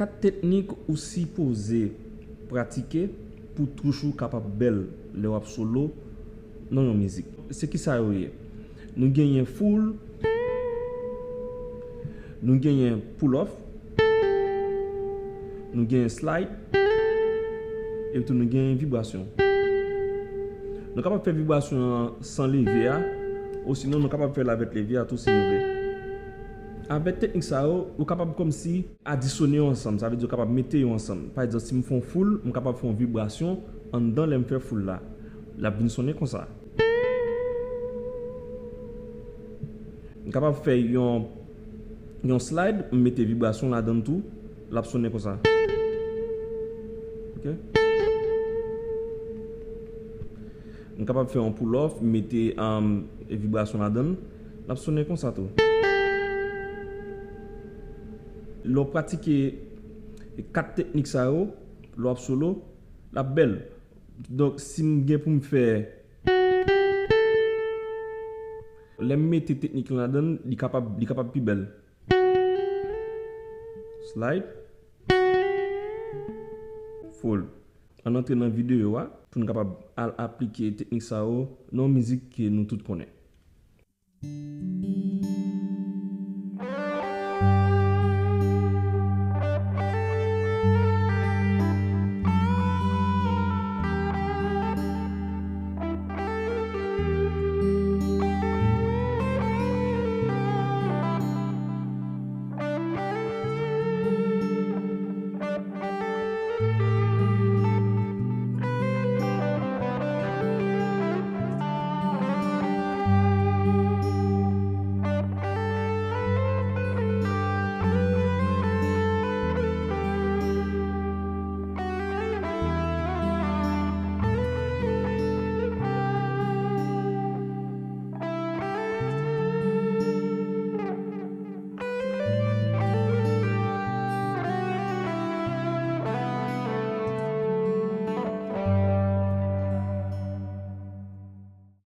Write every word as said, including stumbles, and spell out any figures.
Kat teknik ou sipoze pratike pou touch ou kapab bèl lè w ap solo nan yon mizik. Se kisa yo ye? Nou genyen full, nou genyen pull off, nou genyen slide, epi tou nou genyen vibrasyon. Nou kapab fè vibrasyon an san leve a, osinon nou kapab fè l avèk leve a tou si nou vle. Avèk teknik sa yo, ou kapab kòmsi adisyone yo ansanm, sa vle di ou kapab mete yo ansanm. Pa egzanp, si m fè yon full, m kapab fè yon vibrasyon anndan lè m fè full la. L ap vin sonnen konsa. M kapab fè yon, yon slide, m mete vibrasyon ladan l tou, l ap sonnen konsa. Ok? M kapab fè yon pull off, m mete um, vibrasyon ladan l, l ap sonnen konsa tou. Lè w pratike kat teknik sa yo, lè w ap solo, l ap bèl. Donk, si m gen pou m fè, lè m mete teknik lan ladan l, li kapab, li kapab pi bèl. Slide. Full. Ann antre nan videyo a pou n kapab al aplike teknik sa yo nan yon mizik ke nou tout konnen.